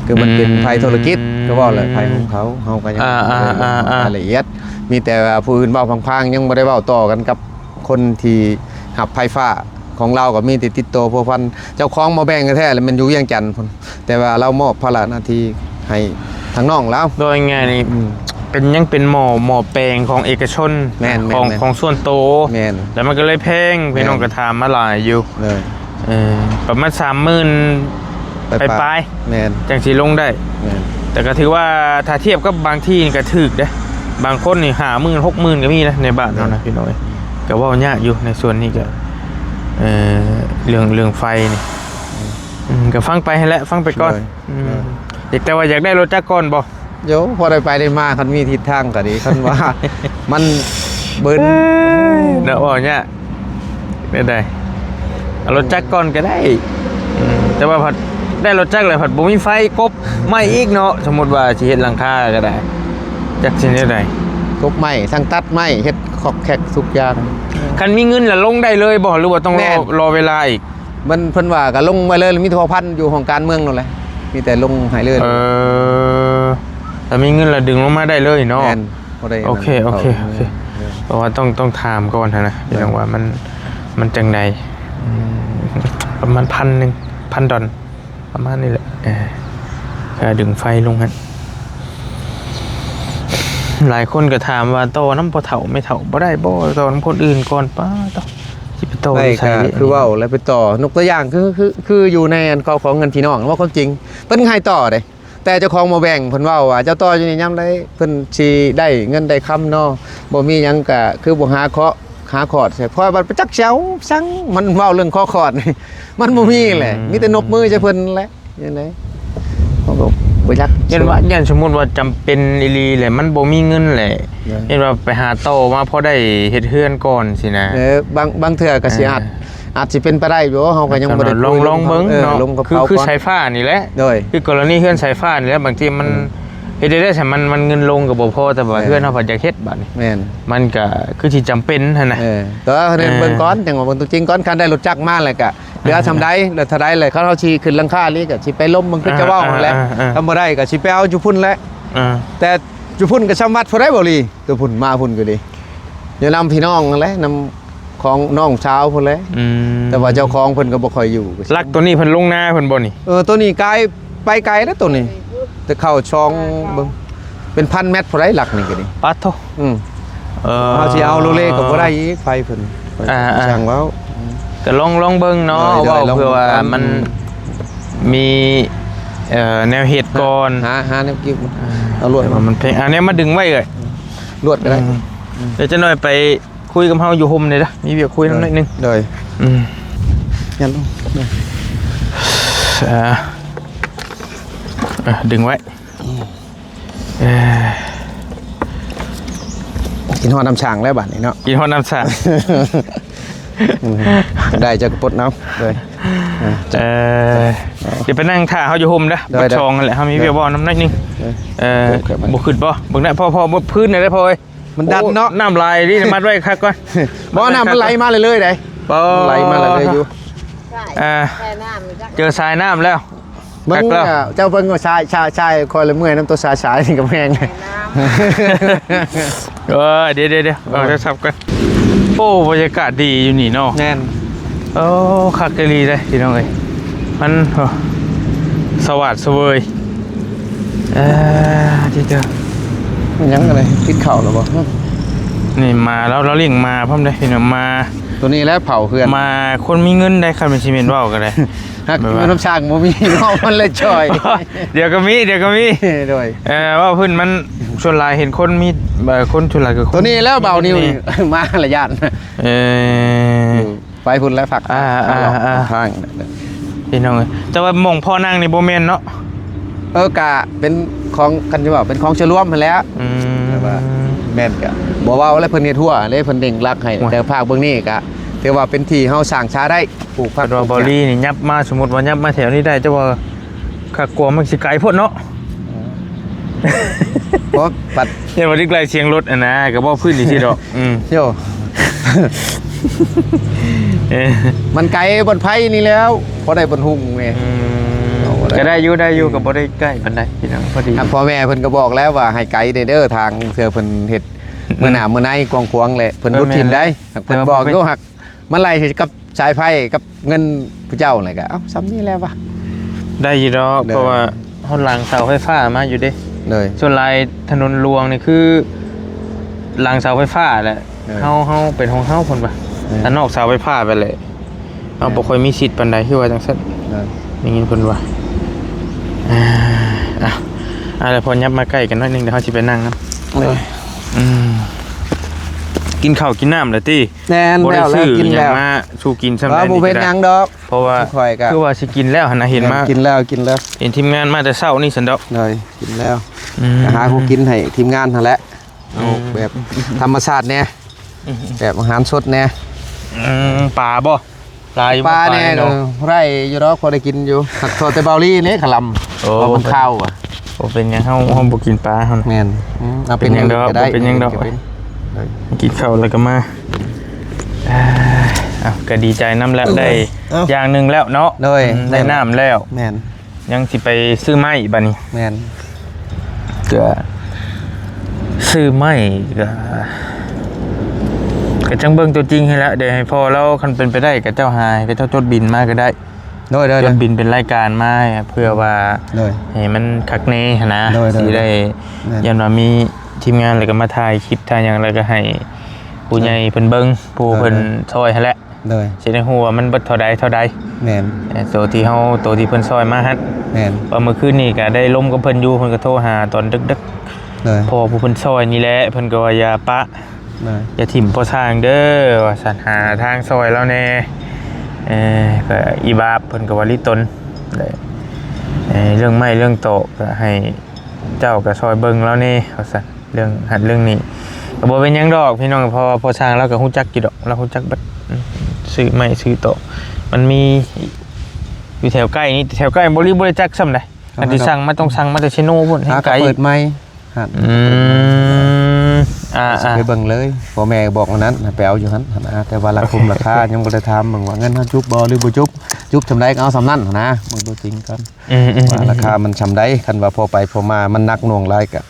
ຄືມັນເປັນ ອືມ ໄພທຸລະກິດ ກະເວົ້າແຫຼະ ອືມ ໄພຂອງເຂົາ ເຮົາກະຍັງ ອ່າໆໆໆ ບໍ່ໄດ້ລົງລາຍລະອຽດ ມີແຕ່ວ່າຜູ້ອື່ນເວົ້າພາງໆ ຍັງບໍ່ໄດ້ເວົ້າຕໍ່ກັນກັບ ຄົນທີ່ຮັບໄຟຟ້າຂອງລາວກະມີແຕ່ຕິດຕໍ່ພົວພັນ ເຈົ້າຂອງໝໍ້ແບງແທ້ໆ ລະແມ່ນຢູ່ວຽງຈັນພຸ້ນ ແຕ່ວ່າລາວມອບພາລະໜ້າທີ່ໃຫ້ທາງນ້ອງລາວ ເວົ້າງ່າຍໆນີ້ ອືມ ເປັນ ຍັງເປັນໝໍ້ ໝໍ້ແປງຂອງເອກະຊົນ ແມ່ນໆໆ ຂອງ ຂອງສ່ວນໂຕ ແມ່ນ ລະມັນກະເລີຍແພງ ແມ່ນ ພີ່ນ້ອງກະຖາມມາຫຼາຍຢູ່ ເອີ ປະມານສາມໝື່ນ ປາຍໆ ປາຍໆ ແມ່ນ ຈັ່ງຊິລົງໄດ້ ແມ່ນ ແຕ່ກະຖືວ່າຖ້າທຽບກັບບາງທີ່ນີ້ກະຖືກເດ້ ບາງຄົນນີ້ຫ້າໝື່ນ ຫົກໝື່ນກະມີນະ ໃນບ້ານເຮົານະ ແມ່ນ ພີ່ນ້ອງເອີຍ ກະເວົ້າຍາກຢູ່ໃນສ່ວນນີ້ກະ ເອີ ເລື່ອງ ເລື່ອງໄຟນີ້ ອືມ ອືມ ກະຟັງໄປຫັ້ນແຫຼະ ຟັງໄປກ່ອນ ໂດຍ ອືມ ໂດຍ ແຕ່ວ່າຢາກໄດ້ລົດຈັກກ່ອນບໍ່? ໂຢ ພໍໄດ້ໄປໄດ້ມາ ຄັນມີທິດທາງກະດີ ຄັນວ່າມັນເບິ່ນ ເນາະ ເວົ້າຍາກ ແນວໃດ? ເອົາລົດຈັກກ່ອນກໍໄດ້. ອືມ ແຕ່ວ່າພັດໄດ້ລົດຈັກແລ້ວ ພັດບໍ່ມີໄຟກົບໄມ້ອີກເນາະ. ສົມມຸດວ່າຊິເຮັດຫຼັງຄາກໍໄດ້ ຈັກຊິແນວໃດ? ກົບໄມ້ ທັງຕັດໄມ້ ເຮັດຂອກແຂກທຸກຢ່າງ. ຄັນມີເງິນລະລົງໄດ້ເລີຍບໍ່ ຫຼືວ່າຕ້ອງລໍ ແມ່ນ ລໍເວລາອີກ? ມັນ ເພິ່ນວ່າກໍລົງໄວ້ເລີຍ ມີແຕ່ພໍ່ພັນຢູ່ຫ້ອງການເມືອງນັ້ນແຫຼະ ມີແຕ່ລົງໃຫ້ເລີຍ. ເອີ ຖ້າມີເງິນລະດຶງລົງມາໄດ້ເລີຍເນາະ. ແມ່ນ ບໍ່ໄດ້ ໂອເຄ ໂອເຄ ໂອເຄ. ເອີ ເພາະວ່າຕ້ອງ ຕ້ອງຖາມກ່ອນຫັ້ນນະ ເອີ ພີ່ນ້ອງວ່າມັນ ມັນຈັ່ງໃດ. ອືມ ປະມານພັນໜຶ່ງ ພັນດອນ ປະມານນີ້ແຫຼະ. ເອີ ຄ່າດຶງໄຟລົງຫັ້ນ. ຫຼາຍຄົນກໍຖາມວ່າ ຕໍ່ນຳພໍ່ເຖົ້າແມ່ເຖົ້າບໍ່ໄດ້ບໍ່? ຕໍ່ນຳຄົນອື່ນກ່ອນ. ປ້າດ ຕໍ່ ຊິໄປຕໍ່ຢູ່ໃສ? ກໍຄືເວົ້າແລ້ວ ໄປຕໍ່ ຍົກຕົວຢ່າງ ຄື ຄື ຄືຢູ່ໃນອັນເຂົາຂໍເງິນພີ່ນ້ອງ ເວົ້າຄວາມຈິງ ເພິ່ນໃຫ້ຕໍ່ເດ້. ແຕ່ເຈົ້າຂອງບໍ່ແບ່ງ ເພິ່ນເວົ້າວ່າ ເຈົ້າຕໍ່ຢູ່ນີ້ຍາມໃດ ເພິ່ນຊິໄດ້ເງິນໄດ້ຄຳເນາະ ບໍ່ມີຫຍັງກະຄືບໍ່ຫາເຄາະຫາຂອດໃສ່ ຂ້ອຍບັດໄປຈັກຊິເອົາສັງ ມັນເວົ້າເລື່ອງເຄາະຂອດ ມັນບໍ່ມີແຫຼະ. ອືມ ມີແຕ່ນົບມືໃສ່ເພິ່ນແຫຼະ ຈັ່ງໃດ ເຮົາກໍບໍ່ຈັກ. ຢ້ານວ່າ ຢ້ານສົມມຸດວ່າຈຳເປັນອີ່ຫຼີແຫຼະ ມັນບໍ່ມີເງິນແຫຼະ ເອີ ເຮັດວ່າໄປຫາຕໍ່ມາພໍໄດ້ເຮັດເຮືອນກ່ອນຊີ້ນະ. ເອີ ບາງ ບາງເທື່ອກໍຊິອາດ ເອີ ອາດຊິເປັນໄປໄດ້ຢູ່ ເຮົາກໍຍັງບໍ່ໄດ້ ລອງ ລົງ ລອງເບິ່ງ ເອີ ເນາະ ລົງກັບ ຄື ເຂົາ ຄື ກ່ອນ ສາຍຟ້ານີ້ແຫຼະ. ໂດຍ ຄືກໍລະນີເຮືອນສາຍຟ້ານີ້ແຫຼະ ບາງທີມັນ ເອີ ເຮັດໄດ້ໄດ້ ມັນ ມັນເງິນລົງກໍບໍ່ພໍ ແຕ່ວ່າ ແມ່ນ ເຮືອນເຮົາພັດຢາກເຮັດບາດນີ້ ແມ່ນ ມັນກໍຄືຊິຈຳເປັນຫັ້ນນະ. ເອີ ແຕ່ວ່າເຮົາ ເອີ ເບິ່ງກ່ອນ ຈັ່ງວ່າເບິ່ງຕົວຈິງກ່ອນ. ຄັນໄດ້ລົດຈັກມາແລ້ວກໍເຫຼືອ ເອີ ສ່ຳໃດ ເຫຼືອເທົ່າໃດ ແລ້ວຄັນເຮົາຊິຂຶ້ນຫຼັງຄານີ້ກໍຊິໄປລົມເບິ່ງ ຄື ອ່າ ເຈົ້າເວົ້າຫັ້ນແຫຼະ. ອ່າ ອ່າ ຄັນບໍ່ໄດ້ກໍຊິໄປເອົາຢູ່ພຸ້ນແຫຼະ. ອ່າ ແຕ່ຢູ່ພຸ້ນກໍສ່ຳວັດພຸ້ນໃດ໋ ບໍ່ລີ ແຕ່ພຸ້ນມາພຸ້ນກໍດີ ຢູ່ນຳພີ່ນ້ອງຫັ້ນແຫຼະ ນຳ ຂອງນ້ອງສາວພຸ້ນແຫຼະ. ອືມ ແຕ່ວ່າເຈົ້າຂອງເພິ່ນກໍບໍ່ຄ່ອຍຢູ່. ຫຼັກຕົວນີ້ເພິ່ນລົງນາເພິ່ນບໍ່ນີ້? ເອີ ຕົວນີ້ກາຍໄປໄກແລ້ວຕົວນີ້ ແຕ່ເຂົ້າຊ່ອງເບິ່ງ ເປັນພັນແມັດພຸ້ນໃດ໋ ຫຼັກນີ້ກໍດີ. ປາດໂທ້. ອືມ ເອີ ເຮົາຊິເອົາໂລເລກໍບໍ່ໄດ້ອີກ ໄຟເພິ່ນ. ອ່າໆ ຊ່າງເວົ້າ ກໍລອງ ລອງເບິ່ງເນາະ. ໂດຍ ໂດຍ ເວົ້າເພື່ອວ່າ ລອງເບິ່ງ ມັນ ອືມ ມີ ເອີ ແນວເຮັດກ່ອນ ຫາ ຫາແນວກິນ ອ່າ ເອົາລວດ ແຕ່ວ່າມັນແພງ. ອັນນີ້ມາດຶງໄວ້ເອີຍ ລວດກໍໄດ້. ອືມ ອືມ ດຽວຈັກໜ້ອຍໄປ ຄຸຍກັບເຮົາຢູ່ຮົ່ມນີ້ເດີ ມີວຽກຄຸຍນຳໜ້ອຍໜຶ່ງ. ໂດຍ ອືມ ຍັນ ອ່າ ອ່າ ດຶງໄວ້. ເອີ ກິນຮອດນ້ຳສ້າງແລ້ວບາດນີ້ເນາະ ກິນຮອດນ້ຳສ້າງ. ອືມ ໄດ້ເຈົ້າກໍປົດເອົາເລີຍ. ເອີ ດຽວໄປນັ່ງຖ້າເຮົາຢູ່ຮົ່ມເດີ ໂດຍ ເບິດຊ່ອງຫັ້ນແຫຼະ ເຮົາມີວຽກເວົ້ານຳໜ້ອຍໜຶ່ງ. ໂດຍ ເອີ ບໍ່ຄຶດບໍ່ ເບິ່ງໄດ້ ພໍ ພໍບໍ່ພື້ນໄດ້ພໍເອີຍ. ມັນດັນເນາະ ໂອ້ ນ້ຳຫຼາຍນີ້ ມັດໄວ້ຄັກກ່ອນ. ບໍ່ ນ້ຳມັນໄຫຼມາເລື້ອຍໆໃດ໋ ບໍ່ ໄຫຼມາເລື້ອຍໆຢູ່. ອ່າ ເຈີສາຍນ້ຳແລ້ວ ເບິ່ງ ຄັກແລ້ວ ເຈົ້າເບິ່ງວ່າສາຍ ສາຍ ສາຍ ຂ້ອຍລະເມື່ອຍນຳໂຕສາຍ ສາຍນີ້ກໍແພງເດ້. ເອີ ດຽວໆໆ ເອົາໂທລະສັບກ່ອນ. ໂອ້ ບັນຍາກາດດີຢູ່ນີ້ເນາະ. ແມ່ນ ໂອ້ ຄັກອີ່ຫຼີເດ້ພີ່ນ້ອງເອີຍ ມັນ ໂອ້ ສະຫວາດສະເຫວີຍ. ເອີ ທີ່ເດີ ມັນຫຍັງກັນເລີຍ ກິນເຂົ້າແລ້ວບໍ່? ນີ້ມາແລ້ວ ລາວລ້ຽງໝາພ້ອມເດ້ພີ່ນ້ອງ. ມາ ຕົວນີ້ແຫຼະເຜົາເຮືອນ ໝາຄົນມີເງິນໄດ໋ ຄັນແມ່ນຊິແມ່ນເວົ້າກໍໄດ້. ຫາກ ແບບວ່າ ແມ່ນນ້ຳສ້າງບໍ່ມີເນາະ ມັນເລີຍຈ່ອຍ. ດຽວກໍມີ ດຽວກໍມີ. ໂດຍ ເອີ ເວົ້າພື້ນມັນ ສ່ວນຫຼາຍເຫັນຄົນມີ ເອີ ຄົນສ່ວນຫຼາຍກໍ ຕົວນີ້ແຫຼະ ບ່າວນິວນີ້ ມາລະຢ້ານ. ເອີ ໄປພຸ້ນແຫຼະ ພັກ ອ່າ ອ່າ ອ່າ ທາງ ພີ່ນ້ອງເອີຍ. ແຕ່ວ່າໝ່ອງພໍ່ນັ່ງນີ້ບໍ່ແມ່ນເນາະ? ເອີ ກະເປັນຂອງ ຄັນຊິເວົ້າເປັນຂອງສ່ວນລວມຫັ້ນແຫຼະ. ອືມ ແຕ່ວ່າແມ່ນກະບໍ່ເວົ້າແລ້ວ ເພິ່ນເຮັດຮົ້ວເດ້ ເພິ່ນເລັ່ງຫຼັກໃຫ້. ໂອ້ຍ ແຕ່ພາກເບື້ອງນີ້ກະຖືວ່າເປັນທີ່ເຮົາສ້າງສາໄດ້ ປູກຜັກ ເພິ່ນວ່າ ປູກຫຍ້າ ບໍ່ລີນີ້ ຫຍັບມາ ສົມມຸດວ່າຫຍັບມາແຖວນີ້ໄດ້ ເຈົ້າວ່າຄັກກວ່າ ມັນຊິໄກໂພດເນາະ. ເອີ ບໍ່ ປັດ ຢ້ານວ່າໄດ້ໄລ່ສຽງລົດຫັ້ນນະ ກໍເວົ້າພື້ນນີ້ຊິດອກ. ອືມ ໂຍ ເອີ ມັນໄກບ່ອນໄຟນີ້ແລ້ວ ພໍໄດ້ບ່ອນຮຸ່ງແດ່. ອືມ ກໍໄດ້ຢູ່ ໄດ້ຢູ່ ອືມ ກໍບໍ່ໄດ້ໃກ້ປານໃດພີ່ນ້ອງ ພໍດີ. ທາງພໍ່ແມ່ເພິ່ນກໍບອກແລ້ວວ່າໃຫ້ໄກແດ່ເດີ ທາງເທື່ອເພິ່ນເຮັດ ອືມ ເມືອໜ້າເມືອໃນກວ້າງຂວາງແຫຼະ ເພິ່ນ ເອີ ບໍ່ຖິ້ມໄດ້. ແມ່ນແຫຼະ ຫາກເພິ່ນບອກຢູ່ ຫາກ ມັນໄລ່ໃຫ້ກັບສາຍໄຟກັບເງິນຜູ້ເຈົ້າແຫຼະ ກໍເອົາສ່ຳນີ້ແຫຼະວ່າ ໄດ້ຢູ່ດອກ. ໂດຍ ເພາະວ່າເຮົາຫຼັງເສົາໄຟຟ້າມາຢູ່ເດ້. ໂດຍ ສ່ວນຫຼາຍຖະໜົນຫຼວງນີ້ຄືຫຼັງເສົາໄຟຟ້າແຫຼະ. ໂດຍ ເຮົາ ເຮົາເປັນຂອງເຮົາ ເພິ່ນວ່າ. ໂດຍ ຖ້ານອກເສົາໄຟຟ້າໄປແຫຼະ ເຮົາ ໂດຍ ບໍ່ຄ່ອຍມີສິດປານໃດ ຄືວ່າຈັ່ງຊັ້ນ. ໂດຍ ໄດ້ຍິນເພິ່ນວ່າ. ອ່າ ອ່ະ ອ່ະ ແລ້ວພໍຫຍັບມາໃກ້ກັນໜ້ອຍໜຶ່ງ ດຽວເຮົາຊິໄປນັ່ງນຳ. ໂດຍ ອືມ ກິນເຂົ້າກິນນ້ຳແລ້ວຕິ? ແມ່ນ ບໍ່ໄດ້ ແລ້ວ ຊື້ ແລ້ວ ກິນແລ້ວ ຫຍັງມາສູ່ກິນສ່ຳໃດ ບໍ່ເປັນຫຍັງດອກ ເພາະວ່າຂ້ອຍກໍຄືວ່າຊິກິນແລ້ວຫັ້ນນະ ເຫັນມາ ແມ່ນ ກິນແລ້ວ ກິນແລ້ວ ເຫັນທີມງານມາແຕ່ເຊົ້ານີ້ຊັ້ນດອກ. ໂດຍ ກິນແລ້ວ ອືມ ຫາຜູ້ກິນໃຫ້ທີມງານຫັ້ນແຫຼະ. ເອົາ ອືມ ແບບທຳມະຊາດແດ່ ອືມ ແບບອາຫານສົດແດ່. ອືມ ປາບໍ່? ຫຼາຍຢູ່ ປາແນ່ ປາເນາະ ເອີ ໄດ້ຢູ່ດອກ ພໍໄດ້ກິນຢູ່ ຫາກພໍແຕ່ເບົາລີນີ້ຂະລຳ ໂອ້ ເພາະມັນຄາວອະ. ບໍ່ເປັນຫຍັງ ເຮົາ ເຮົາບໍ່ກິນປາເຮົານະ. ແມ່ນ ອືມ ເອົາ ເປັນຫຍັງດອກ ເປັນຫຍັງກໍໄດ້ ບໍ່ເປັນຫຍັງດອກ ເອີ ກິນເຂົ້າແລ້ວກໍມາ. ເອົາ ກໍດີໃຈນຳແລ້ວ ໄດ້ ເອົາ ຢ່າງໜຶ່ງແລ້ວເນາະ. ໂດຍ ອືມ ໄດ້ນ້ຳແລ້ວ ແມ່ນ. ຍັງຊິໄປຊື້ໄມ້ບັດນີ້. ແມ່ນ ກໍຊື້ໄມ້ ກໍ ກໍຈັ່ງເບິ່ງຕົວຈິງຫັ້ນແຫຼະ. ດຽວໃຫ້ພໍ່ລາວ ຄັນເປັນໄປໄດ້ ກໍເຈົ້າຫາ ໃຫ້ເຂົາເຈົ້າຈົດບິນມາກໍໄດ້. ໂດຍໆໆ ຈົດບິນເປັນລາຍການມາ ເພື່ອວ່າ ໂດຍ ໃຫ້ມັນຄັກແນ່ຫັ້ນນະ. ໂດຍໆໆ ຊິໄດ້ ແມ່ນ ຢ້ານວ່າມີທີມງານ ແລ້ວກໍມາຖ່າຍຄລິບ ຖ່າຍຫຍັງ ແລ້ວກໍໃຫ້ຜູ້ໃຫຍ່ ໂດຍ ເພິ່ນເບິ່ງ ຜູ້ ໂດຍໆ ເພິ່ນຊ່ອຍຫັ້ນແຫຼະ. ໂດຍ ຊິໄດ້ຮູ້ວ່າມັນເບິດເທົ່າໃດເທົ່າໃດ. ແມ່ນ ເອີ ໂຕທີ່ເຮົາ ໂຕທີ່ເພິ່ນຊ່ອຍມາຫັ້ນ. ແມ່ນ ວ່າມື້ຄືນນີ້ກໍໄດ້ລົມກັບເພິ່ນຢູ່ ເພິ່ນກໍໂທຫາຕອນດຶກໆ. ໂດຍ ພໍ່ຜູ້ເພິ່ນຊ່ອຍນີ້ແຫຼະ ເພິ່ນກໍວ່າຢ່າປະ ໂດຍ ຢ່າຖິ້ມພໍ່ຊ່າງເດີ ວ່າຊັ້ນ ຫາທາງຊ່ອຍລາວແດ່. ເອີ ກໍອີບາບ ເພິ່ນກໍວ່າລິຕົນ ເອີ ເລື່ອງໄມ້ເລື່ອງຕອກກໍໃຫ້ ເຈົ້າກໍຊ່ອຍເບິ່ງລາວແດ່ວ່າຊັ້ນ ເລື່ອງຫັ້ນເລື່ອງນີ້ ກໍບໍ່ເປັນຫຍັງດອກພີ່ນ້ອງ. ເພາະວ່າພໍ່ຊ່າງລາວກໍຮູ້ຈັກຢູ່ດອກ ລາວຮູ້ຈັກເບິດ ອືມ ຊື້ໄມ້ຊື້ຕອກ ມັນມີຢູ່ແຖວໃກ້ນີ້ ແຖວໃກ້ບໍລິບໍ່ໄດ້ຈັກຊ້ຳໃດ. ເອົາ ອັນທີ່ສັ່ງມາ ຕ້ອງສັ່ງມາແຕ່ເຊໂນພຸ້ນ ຫາກໍເປີດໃໝ່ຫັ້ນ. ອືມ ອ່າ ຊິໄປເບິ່ງເລີຍ ພໍ່ແມ່ບອກອັນນັ້ນ ໃຫ້ໄປເອົາຢູ່ຫັ້ນ ຫັ້ນນະ. ແຕ່ວ່າລາຄາ ລາຄາຍັງບໍ່ໄດ້ຖາມເບິ່ງວ່າເງິນເຮົາຈຸບບໍ່ ຫຼືບໍ່ຈຸບ ຈຸບສ່ຳໃດກໍເອົາສ່ຳນັ້ນຫັ້ນນະ ເບິ່ງຕົວຈິງກ່ອນ. ອືມໆໆ ວ່າລາຄາມັນສ່ຳໃດ ຄັນວ່າພໍໄປພໍມາມັນໜັກໜ່ວງຫຼາຍ ກໍ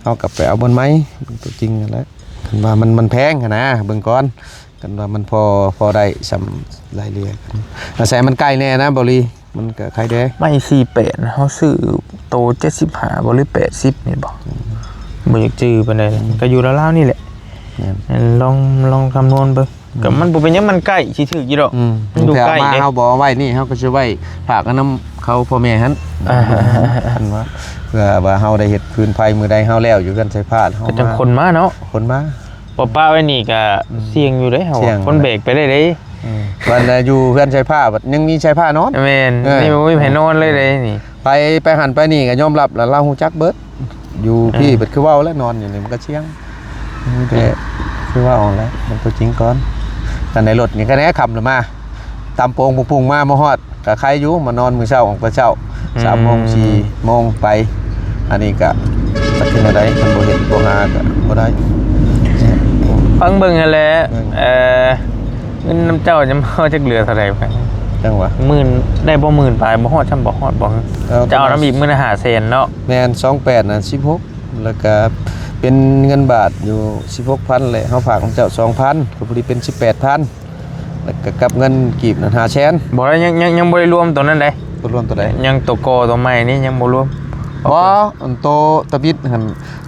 ເຮົາກໍໄປເອົາບ່ອນໃໝ່ ເບິ່ງຕົວຈິງຫັ້ນແຫຼະ. ຄັນວ່າມັນ ມັນແພງຫັ້ນນະ ເບິ່ງກ່ອນ ຄັນວ່າມັນພໍ ພໍໄດ້ສ່ຳລາຍເຫຼືອກັນ ອາໄສມັນໃກ້ແນ່ນະ ເບົາລີ ມັນກໍໄຄແດ່. ໄມ້ສີ່ແປດ ເຮົາຊື້ໂຕເຈັດສິບຫ້າບໍ່ ຫຼືແປດສິບນີ້ບໍ່ ອືມ ບໍ່ຢາກຈື່ປານໃດ ອືມ ກໍຢູ່ລາວໆນີ້ແຫຼະ. ແມ່ນ ລອງ ລອງຄຳນວນເບິ່ງ. ອືມ ກໍມັນບໍ່ເປັນຫຍັງ ມັນໃກ້ ຊິຖືກຢູ່ດອກ. ອືມ ມັນຢູ່ໃກ້ເດ້ ເຮົາບໍ່ເອົາໄວ້ນີ້ ເຮົາກໍຊິໄວ້ຝາກກັນນຳເຂົາ ພໍ່ແມ່ຫັ້ນ ອ່າ ເພິ່ນວ່າ ເພື່ອວ່າເຮົາໄດ້ເຮັດຟືນໄຟ ມື້ໃດເຮົາແລ້ວຢູ່ເຮືອນໃສ່ຜ້າ ເຮົາກໍຈັ່ງ ມາ ຂົນມາເນາະ ຂົນມາ. ບໍ່ປະໄວ້ນີ້ກໍ ອືມ ສ່ຽງຢູ່ເດ້ເຮົາ ສ່ຽງ ຄົນແບກໄປໄດ້ເດ້. ເອີ ບັດຢູ່ເຮືອນໃສ່ຜ້າ ບັດຍັງມີໃສ່ຜ້ານອນ. ແມ່ນ ເອີ ນີ້ບໍ່ມີໃຜນອນເລີຍເດ້ນີ້. ໃຜໄປຫັ້ນໄປນີ້ກໍຍອມຮັບລະ ລາວຮູ້ຈັກເບິດ. ຢູ່ພີ້ ເອີ ເພິ່ນຄືເວົ້າແລ້ວ ນອນຢູ່ນີ້ມັນກໍສ່ຽງ ມີແຕ່ຄືເວົ້າແຫຼະ ມັນຕົວຈິງກ່ອນ. ຄັນໃນລົດນີ້ ຄັນແນ່ຄ່ຳລະມາ ຕຳໂປງປຸ້ງໆ ມາ ມາຮອດກໍໄຄຢູ່ ມານອນມື້ເຊົ້າ ອອກແຕ່ເຊົ້າ ອືມ ສາມໂມງ ສີ່ໂມງໄປ. ອັນນີ້ກໍຈັກເປັນແນວໃດ ຄັນບໍ່ເຮັດບໍ່ຫາກໍບໍ່ໄດ້. ຟັງເບິ່ງຫັ້ນແຫຼະ ເອີ ເງິນນຳເຈົ້າຈະມາຈັກເຫຼືອເທົ່າໃດ? ຈັ່ງຫວະ ໝື່ນໄດ້ບໍ່? ໝື່ນປາຍ ບໍ່ຮອດຊ້ຳ ບໍ່ຮອດບໍ່? ເອີ ຈະເອົານຳອີກມື້ລະຫ້າແສນເນາະ. ແມ່ນ ສອງແປດນະ ສິບຫົກ ແລ້ວກະເປັນເງິນບາດຢູ່ສິບຫົກພັນ ແລະເຮົາຝາກນຳເຈົ້າສອງພັນ ກໍພໍດີເປັນສິບແປດພັນ ແລ້ວກະກັບເງິນກີບນັ້ນຫ້າແສນ. ບໍ່ໄດ້ ຍັງ ຍັງ ຍັງບໍ່ໄດ້ລວມໂຕນັ້ນເດ້. ບໍ່ລວມໂຕໃດ? ຍັງໂຕກໍໂຕໄມ້ນີ້ຍັງບໍ່ລວມ. ບໍ່ ອັນໂຕຕະບິດຫັ້ນ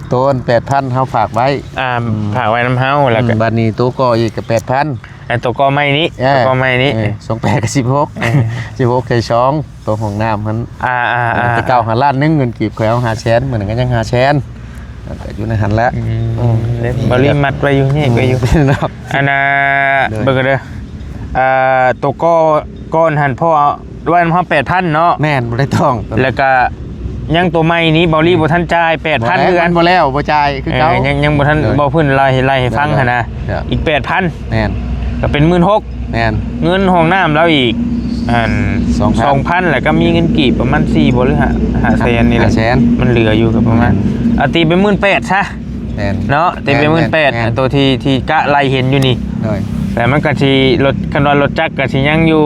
ໂຕອັນແປດພັນເຮົາຝາກໄວ້ ອ່າ ອືມ ຝາກໄວ້ນຳເຮົາ ແລ້ວກໍ ອືມ ບາດນີ້ໂຕກໍອີກກໍແປດພັນ. ອັນໂຕກໍໄມ້ນີ້ ເອີ ໂຕກໍໄມ້ນີ້ ເອີ ສອງແປດກັບສິບຫົກ ເອີ ສິບຫົກໃສ່ສອງ ໂຕຫ້ອງນ້ຳຫັ້ນ ອ່າໆໆ ແຕ່ເກົ່າຫັ້ນລ້ານໜຶ່ງເງິນກີບ ຂ້ອຍເອົາຫ້າແສນ ມື້ນັ້ນກໍຍັງຫ້າແສນ ກໍຢູ່ໃນຫັ້ນແຫຼະ. ອືມ ອືມ ເດ້ ບໍລິມັດໄວ້ຢູ່ ແຍກໄວ້ຢູ່ ອືມ ເນາະ. ອັນນ່າ ໂດຍ ເບິ່ງເດີ ອ່າ ໂຕກໍ ກ່ອນຫັ້ນພໍ່ເອົາໄວ້ນຳເຮົາແປດພັນເນາະ. ແມ່ນ ບໍ່ໄດ້ຕ້ອງ ແລ້ວກະຍັງໂຕໃໝ່ນີ້ ເບົາລີບໍ່ທັນຈ່າຍແປດພັນ ບໍ່ແລ້ວ ຄືກັນ ມັນບໍ່ແລ້ວ ບໍ່ຈ່າຍຄືເກົ່າ. ເອີ ຍັງ ຍັງບໍ່ທັນ ໂດຍ ເວົ້າພື້ນລາຍ ລາຍໃຫ້ຟັງຫັ້ນນະ ໂດຍ ອີກແປດພັນ. ແມ່ນ ກໍເປັນໝື່ນຫົກ ແມ່ນ ເງິນຫ້ອງນ້ຳລາວອີກ ອັນ ສອງພັນ ສອງພັນ ແລ້ວກໍມີເງິນກີບປະມານສີ່ບໍ່ ຫຼືຫ້າ ຫ້າແສນນີ້ແຫຼະ ຫ້າແສນ ມັນເຫຼືອຢູ່ກໍປະມານ ອືມ ເອົາຕີເປັນໝື່ນແປດຊະ. ແມ່ນ ເນາະ ເຕັມໄປໝື່ນແປດ ແມ່ນ ອັນໂຕທີ່ ທີ່ກະໄລ່ເຫັນຢູ່ນີ້ ໂດຍ ແຕ່ມັນກໍຊິລົດ ຄັນວ່າລົດຈັກກໍຊິຍັງຢູ່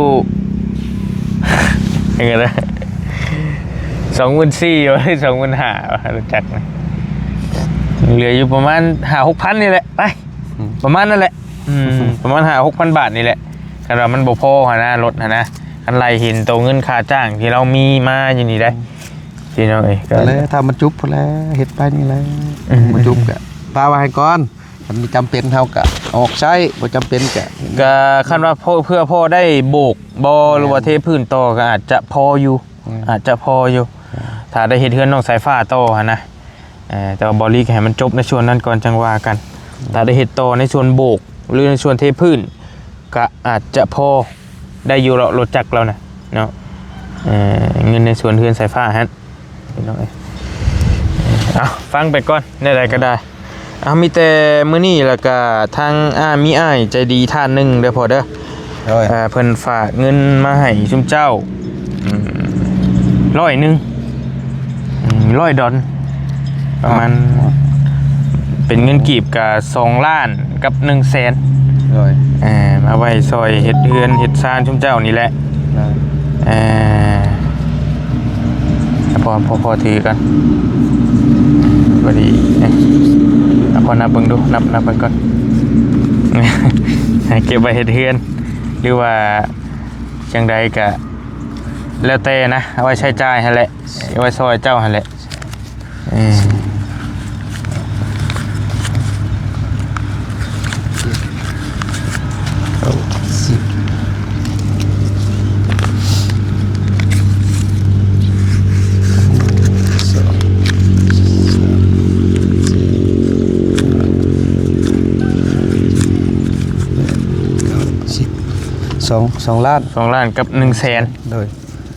ຈັ່ງໃດ ສອງໝື່ນສີ່ ຫຼື ສອງໝື່ນຫ້າ ລົດຈັກນະ ເຫຼືອຢູ່ປະມານຫ້າຫົກພັນນີ້ແຫຼະ ໄປ ອືມ ປະມານນັ້ນແຫຼະ ອືມ ປະມານຫ້າຫົກພັນບາດນີ້ແຫຼະ ຄັນວ່າມັນບໍ່ພໍຫັ້ນນະ ລົດຫັ້ນນະ ຄັນໄລ່ເຫັນໂຕເງິນຄ່າຈ້າງທີ່ລາວມີມາຢູ່ນີ້ໄດ໋ ອືມ ພີ່ນ້ອງເອີຍ ກໍ ກໍແລ້ວ ຖ້າມັນຈຸບພຸ້ນແຫຼະ ເຮັດໄປນີ້ແຫຼະ ອືມ ບໍ່ຈຸບກໍປະໄວ້ໃຫ້ກ່ອນ ຄັນມີຈຳເປັນເຮົາກໍເອົາອອກໃຊ້ ບໍ່ຈຳເປັນກໍ ກໍຄັນວ່າພໍ ເພື່ອພໍໄດ້ໂບກບໍ່ ແມ່ນ ຫຼືວ່າເທພື້ນຕໍ່ ກໍອາດຈະພໍຢູ່ ອືມ ອາດຈະພໍຢູ່ ອືມ ຖ້າໄດ້ເຮັດເຮືອນນ້ອງສາຍຟ້າຕໍ່ຫັ້ນນະ ເອີ ແຕ່ວ່າເບົາລີກໍໃຫ້ມັນຈົບໃນສ່ວນນັ້ນກ່ອນ ຈັ່ງວ່າກັນ ອືມ ຖ້າໄດ້ເຮັດຕໍ່ໃນສ່ວນໂບກ ຫຼືໃນສ່ວນເທພື້ນ ກໍອາດຈະພໍໄດ້ຢູ່ເນາະ ລົດຈັກລາວນະເນາະ ເອີ ເງິນໃນສ່ວນເຮືອນສາຍຟ້າຫັ້ນ ພີ່ນ້ອງເອີຍ ເອົາ ຟັງໄປກ່ອນ ແນວໃດກໍໄດ້ ເອົາ ມີແຕ່ມື້ນີ້ ແລ້ວກະທາງ ອາ ມີອ້າຍໃຈດີທ່ານໜຶ່ງເດີພໍ່ເດີ ໂດຍ ເອີ ເພິ່ນຝາກເງິນມາໃຫ້ຊຸມເຈົ້າ ອືມ ຮ້ອຍໜຶ່ງ ອືມ ຮ້ອຍດອນ ປະມານ ອ່າ ເປັນເງິນກີບກະສອງລ້ານກັບໜຶ່ງແສນ ໂດຍ ເອີ ມາໄວ້ຊ່ອຍເຮັດເຮືອນເຮັດຊານຊຸມເຈົ້ານີ້ແຫຼະ ໂດຍ ເອີ ພໍ ພໍ ພໍຖືກັນ ພໍດີ ເອົາ ພໍນັບເບິ່ງດູ ນັບ ນັບເບິ່ງກ່ອນ ເກັບໄວ້ເຮັດເຮືອນ ຫຼືວ່າຈັ່ງໃດກະແລ້ວແຕ່ນະ ເອົາໄວ້ໃຊ້ຈ່າຍຫັ້ນແຫຼະ ເອົາໄວ້ຊ່ອຍເຈົ້າຫັ້ນແຫຼະ ເອີ ສິບ ສອງ ສາມ ສີ່ ຫ້າ ຫົກ ເຈັດ ແປດ ເກົ້າ ສິບ ສອງ ສອງລ້ານ ສອງລ້ານກັບໜຶ່ງແສນ ໂດຍ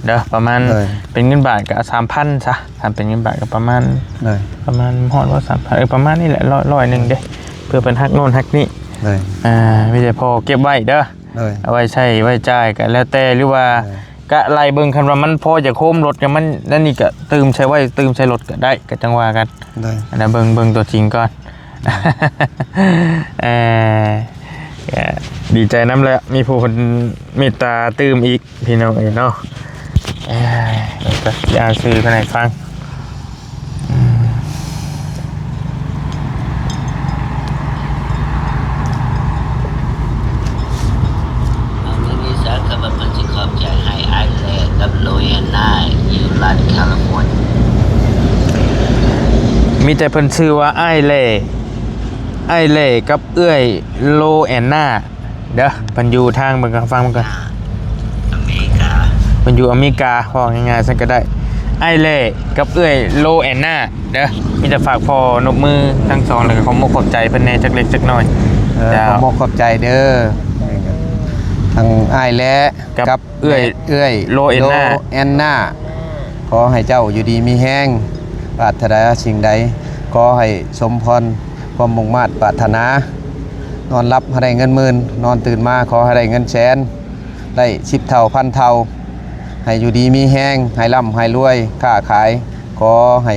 ເດີ ປະມານ ໂດຍ ເປັນເງິນບາດກະສາມພັນຊະ ຖ້າເປັນເງິນບາດກະປະມານ ໂດຍ ປະມານຮອດບໍ່ ສາມພັນ ເອີ ປະມານນີ້ແຫຼະ ຮ້ອຍ ຮ້ອຍໜຶ່ງເດ້ ເພື່ອເພິ່ນຫັກໂນ່ນຫັກນີ້ ໂດຍ ອ່າ ມີແຕ່ພໍ່ເກັບໄວ້ເດີ ໂດຍ ເອົາໄວ້ໃຊ້ໄວ້ຈ່າຍກະແລ້ວແຕ່ ຫຼືວ່າ ໂດຍ ກະໄລ່ເບິ່ງ ຄັນວ່າມັນພໍຈະໂຮມລົດ ກະມັນ ນັ້ນນີ້ກະຕື່ມໃສ່ໄວ້ ຕື່ມໃສ່ລົດກະໄດ້ ກະຈັ່ງວ່າກັນ ໂດຍ ອັນນັ້ນເບິ່ງ ເບິ່ງຕົວຈິງກ່ອນ ເອີ ກະດີໃຈນຳແຫຼະ ມີຜູ້ເພິ່ນເມດຕາຕື່ມອີກ ພີ່ນ້ອງເອີຍເນາະ ເອີ ກໍຊິອ່ານຊື່ເພິ່ນໃຫ້ຟັງ ອືມ ເຮົາມີວິຊາກັບເພິ່ນຊິຂອບໃຈໃຫ້ອ້າຍແລກັບໂລແອນນາ ຢູ່ລັດຄາລິຟໍເນຍ ມີແຕ່ເພິ່ນຊື່ວ່າອ້າຍແລ ອ້າຍແລກັບເອື້ອຍໂລແອນນາ ເດີ ເພິ່ນຢູ່ທາງ ເບິ່ງກັນ ຟັງເບິ່ງກັນ ອາເມລິກາ ເພິ່ນຢູ່ອາເມລິກາ ເວົ້າງ່າຍໆຊັ້ນກໍໄດ້ ອ້າຍແລກັບເອື້ອຍໂລແອນນາ ເດີ ມີແຕ່ຝາກພໍ່ນົບມືທັງສອງ ແລ້ວກໍຂອບອົກຂອບໃຈເພິ່ນແດ່ຈັກເລັກຈັກນ້ອຍ ເອີ ເຈົ້າ ຂອບອົກຂອບໃຈເດີ ທັງອ້າຍແລກັບ ກັບເອື້ອຍ ເອື້ອຍໂລແອນນາ ໂລແອນນາ ຂໍໃຫ້ເຈົ້າຢູ່ດີມີແຮງ ປາດຖະໜາສິ່ງໃດ ຂໍໃຫ້ສົມພອນຄວາມມຸ່ງມາດປາດຖະໜາ ນອນຫຼັບໃຫ້ໄດ້ເງິນໝື່ນ ນອນຕື່ນມາຂໍໃຫ້ໄດ້ເງິນແສນ ໄດ້ສິບເທົ່າພັນເທົ່າ ໃຫ້ຢູ່ດີມີແຮງ ໃຫ້ລ່ຳໃຫ້ລວຍ ຄ້າຂາຍ ຂໍໃຫ້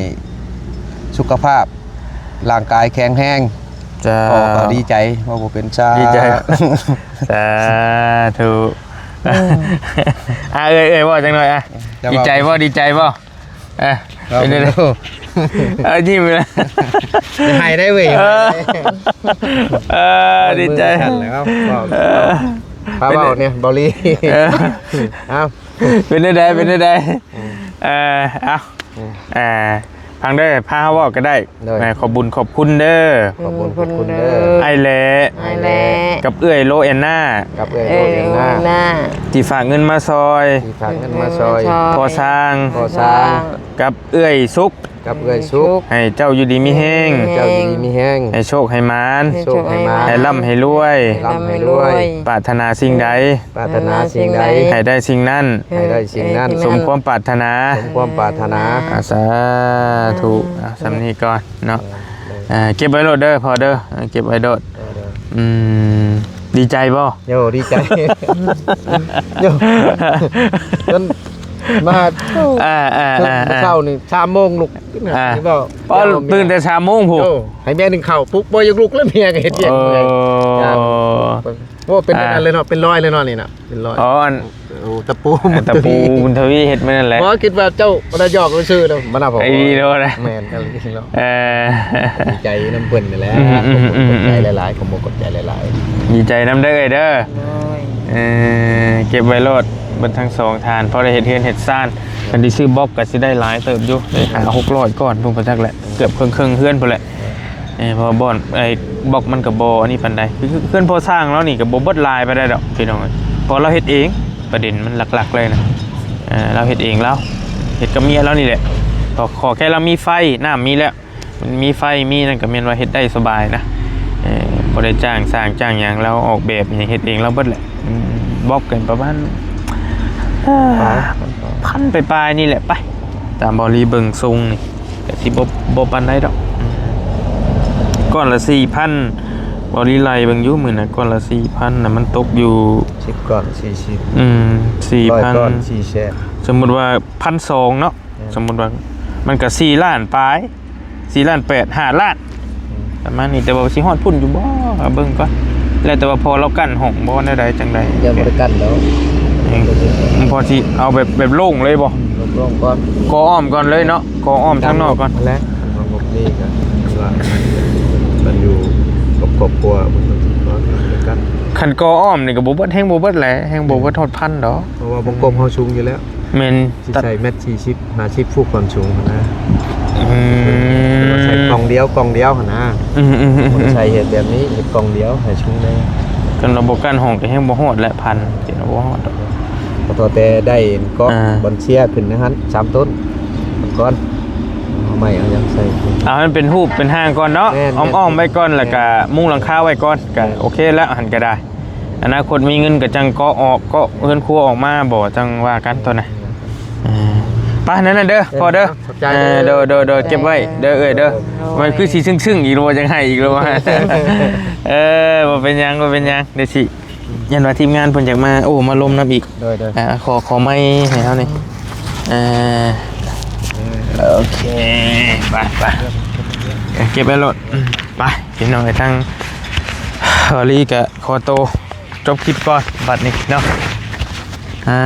ສຸຂະພາບຮ່າງກາຍແຂງແຮງ ເຈົ້າ ພໍ່ກໍດີໃຈ ເວົ້າບໍ່ເປັນຊາ ດີໃຈ ສາທຸ ອືມ ອ່າ ເອື້ອຍ ເອື້ອຍເວົ້າຈັກໜ່ອຍ ອ່າ ເຈົ້າ ດີໃຈບໍ່ ເວົ້າ ດີໃຈບໍ່? ອ່າ ເວົ້າ ເປັນຈັ່ງໃດ? ເອີ ຍິ້ມເລີຍ ໄຫ້ໄດ້ເວີຍ ເອີ ເອີ ດີໃຈ ເອີ ພາເວົ້າແດ່ ເບົາລີ ເອີ ເອົ້າ ເປັນຈັ່ງໃດ ເປັນຈັ່ງໃດ? ອືມ ເອີ ເອົ້າ ອືມ ອ່າ ຟັງເດີ ພາເຮົາເວົ້າກໍໄດ້ ໂດຍ ແມ່ນ ຂອບບຸນຂອບຄຸນເດີ ຂອບບຸນຂອບຄຸນເດີ ອ້າຍແລ ອ້າຍແລ ກັບເອື້ອຍໂລແອນນາ ກັບເອື້ອຍໂລແອນນາ ເອື້ອຍໂລແອນນາ ທີ່ຝາກເງິນມາຊ່ອຍ ທີ່ຝາກເງິນມາຊ່ອຍ ພໍ່ຊ່າງ ພໍ່ຊ່າງ ກັບເອື້ອຍສຸກ ກັບເອື້ອຍສຸກ ໃຫ້ເຈົ້າຢູ່ດີມີແຮງ ໃຫ້ເຈົ້າຢູ່ດີມີແຮງ ໃຫ້ໂຊກໃຫ້ໝານ ໃຫ້ໂຊກໃຫ້ໝານ ໃຫ້ລ່ຳໃຫ້ລວຍ ໃຫ້ລ່ຳໃຫ້ລວຍ ປາດຖະໜາສິ່ງໃດ ປາດຖະໜາສິ່ງໃດ ໃຫ້ໄດ້ສິ່ງນັ້ນ ໃຫ້ໄດ້ສິ່ງນັ້ນ ເອີ ສົມຄວາມປາດຖະໜາ ສົມຄວາມປາດຖະໜາ ອາ ສາທຸ ອາ ສ່ຳນີ້ກ່ອນເນາະ ເອີ ເອີ ເກັບໄວ້ໂລດເດີພໍ່ເດີ ເກັບໄວ້ໂລດ ເອີ ເອີ ອືມ ດີໃຈບໍ່? ໂອ້ ດີໃຈ ໂອ້ ຈົນມາ ອ່າໆໆໆ ເຊົ້ານີ້ສາມໂມງລຸກ ອ່າ ຕື່ນແຕ່ສາມໂມງພຸ້ນ ໂອ້ ໃຫ້ແມ່ໜຶ່ງເຂົ້າປຸກ ບໍ່ຢາກລຸກແລ້ວ ເມຍກໍເຮັດວຽກ ເອີ ເມື່ອຍ ໂອ້ ເປັນແນວນັ້ນເລີຍເນາະ ເປັນລອຍເລີຍເນາະນີ້ນະ ເປັນລອຍ ອໍ ອັນ ໂອ້ ຕະປູ ຕະປູບຸນທະວີເຮັດມື້ນັ້ນແຫຼະ ບໍ່ຄິດວ່າເຈົ້າບໍ່ໄດ້ຫຍອກຊື່ໆ ນະ ບໍ່ນະ ເອີ ແມ່ນອີ່ຫຼີເນາະ ເອີ ດີໃຈນຳເພິ່ນນີ້ແຫຼະ ອືມໆໆໆ ຂອບໃຈຫຼາຍໆ ຂອບໃຈຫຼາຍໆ ດີໃຈນຳເດີເອື້ອຍເດີ ໂດຍ ເອີ ເກັບໄວ້ໂລດ ເບິດທັງສອງທ່ານ ພໍໄດ້ເຮັດເຮືອນເຮັດຊານ ຄັນຊິຊື້ບລັອກກໍຊິໄດ້ຫຼາຍເຕີບຢູ່ ໄດ້ຫ້າຫົກຮ້ອຍກ້ອນພຸ້ນ ບໍ່ຈັກແຫຼະ ເກືອບເຄິ່ງໆເຮືອນພຸ້ນແຫຼະ ເອີ ເພາະວ່າບ່ອນ ໄອ້ບລັອກມັນກໍບໍ່ອັນນີ້ປານໃດ ຄືເຮືອນພໍ່ຊ່າງລາວນີ້ກໍບໍ່ເບິດຫຼາຍປານໃດດອກພີ່ນ້ອງເອີຍ ເພາະລາວເຮັດເອງ ປະເດັນມັນຫຼັກໆເລີຍນະ ເອີ ລາວເຮັດເອງລາວ ເຮັດກັບເມຍລາວນີ້ແຫຼະ ຂໍ ຂໍແຄ່ລາວມີໄຟ ນ້ຳມີແລ້ວ ມັນມີໄຟມີນັ້ນກໍແມ່ນວ່າເຮັດໄດ້ສະບາຍນະ ເອີ ບໍ່ໄດ້ຈ້າງຊ່າງຈ້າງຫຍັງ ລາວອອກແບບຫຍັງເຮັດເອງລາວເບິດແຫຼະ ອືມ ບລັອກກັນປະມານ ເອີ ພັນປາຍໆນີ້ແຫຼະ ໄປ ຕາມເບົາລີເບິ່ງຊົງນີ້ ກໍຊິບໍ່ ບໍ່ປານໃດດອກ ອືມ ກ້ອນລະສີ່ພັນ ເວົ້າລີໄລ່ເບິ່ງຢູ່ ມື້ນະ ກ້ອນລະສີ່ພັນນະ ມັນຕົກຢູ່ ສິບກ້ອນສີ່ສິບ ອືມ ສີ່ພັນ ຮ້ອຍກ້ອນສີ່ແສນ ສົມມຸດວ່າ ພັນສອງເນາະ ແມ່ນ ສົມມຸດວ່າ ມັນກໍສີ່ລ້ານປາຍ ສີ່ລ້ານແປດ ຫ້າລ້ານ ອືມ ປະມານນີ້ ແຕ່ວ່າຊິຮອດພຸ້ນຢູ່ບໍ່ ເບິ່ງກ່ອນ ແລ້ວແຕ່ວ່າພໍ່ລາວກັ້ນຫ້ອງບໍ່ ແນວໃດຈັ່ງໃດ ຍັງບໍ່ໄດ້ກັ້ນດອກ ອືມ ພໍຊິເອົາແບບ ແບບໂລ່ງເລີຍບໍ່ ອືມ ໂລ່ງໆກ່ອນ ກໍ່ອ້ອມກ່ອນເລີຍເນາະ ກໍ່ອ້ອມທາງນອກກ່ອນ ແລ້ວມັນບໍ່ມີກໍຄືວ່າ ມັນຢູ່ກັບຄອບຄົວ ມັນກໍບໍ່ໄດ້ກັ້ນ ຄັນກໍ່ອ້ອມນີ້ກໍບໍ່ເບິດ ແຮງບໍ່ເບິດແຫຼະ ແຮງບໍ່ເບິດຮອດພັນດອກ ເພາະວ່າວົງກົບເຮົາສູງຢູ່ແລ້ວ ແມ່ນ ຊິໃສ່ແມັດສີ່ສິບ ຫ້າສິບຟຸດຄວາມສູງຫັ້ນນະ ອືມ ໃສ່ກ່ອງດຽວ ກ່ອງດຽວຫັ້ນນະ ອືມໆໆໆ ບໍ່ໄດ້ໃສ່ເຮັດແບບນີ້ ເຮັດກ່ອງດຽວໃຫ້ສູງແດ່ ຄັນວ່າບໍ່ກັ້ນຫ້ອງກໍແຮງບໍ່ຮອດແຫຼະ ພັນ ເຈັດ ບໍ່ຮອດດອກ ກໍພໍແຕ່ໄດ້ກ້ອງ ອ່າ ບ່ອນເຊຍຂຶ້ນໃນຫັ້ນ ສາມຕົ້ນກ່ອນ ເອົາໃໝ່ ເອົາຫຍັງໃສ່ ເອົາໃຫ້ມັນເປັນຮູບເປັນຮ່າງກ່ອນເນາະ ແມ່ນໆ ອ້ອມໆໄວ້ກ່ອນ ແລ້ວກໍມຸງຫຼັງຄາໄວ້ກ່ອນ ກໍ ແມ່ນ ໂອເຄແລ້ວ ຫັ້ນກໍໄດ້ ອະນາຄົດມີເງິນກໍຈັ່ງເກາະອອກ ເກາະເຮືອນຄົວອອກມາບໍ່ ຈັ່ງວ່າກັນຕອນນັ້ນ ເອີ ໄປນັ້ນນະເດີ ເອີ ພໍ່ເດີ ຂອບໃຈ ເອີ ເດີ ໂດຍ ໂດຍ ໂດຍ ເກັບໄວ້ເດີ ເອື້ອຍເດີ ໂດຍ ມັນຄືຊິຊຶ້ງໆອີກແລ້ວບໍ່ ຈັ່ງໃຫ້ອີກແລ້ວວ່າ ເອີ ບໍ່ເປັນຫຍັງ ບໍ່ເປັນຫຍັງ ດຽວຊິ ຢ້ານວ່າທີມງານເພິ່ນຢາກມາ ໂອ້ ມາລົມນຳອີກ ໂດຍ ໂດຍ ອ່າ ຂໍ ຂໍໄມໃຫ້ເຮົານີ້ ເອີ ເອີ ໂອເຄ ໄປ ໄປ ເກັບໄວ້ໂລດ ໄປ ພີ່ນ້ອງເອີຍ ທາງ ວາລີກະ ຂໍໂຕຈົບຄລິບກ່ອນບັດນີ້ເນາະ ອ່າ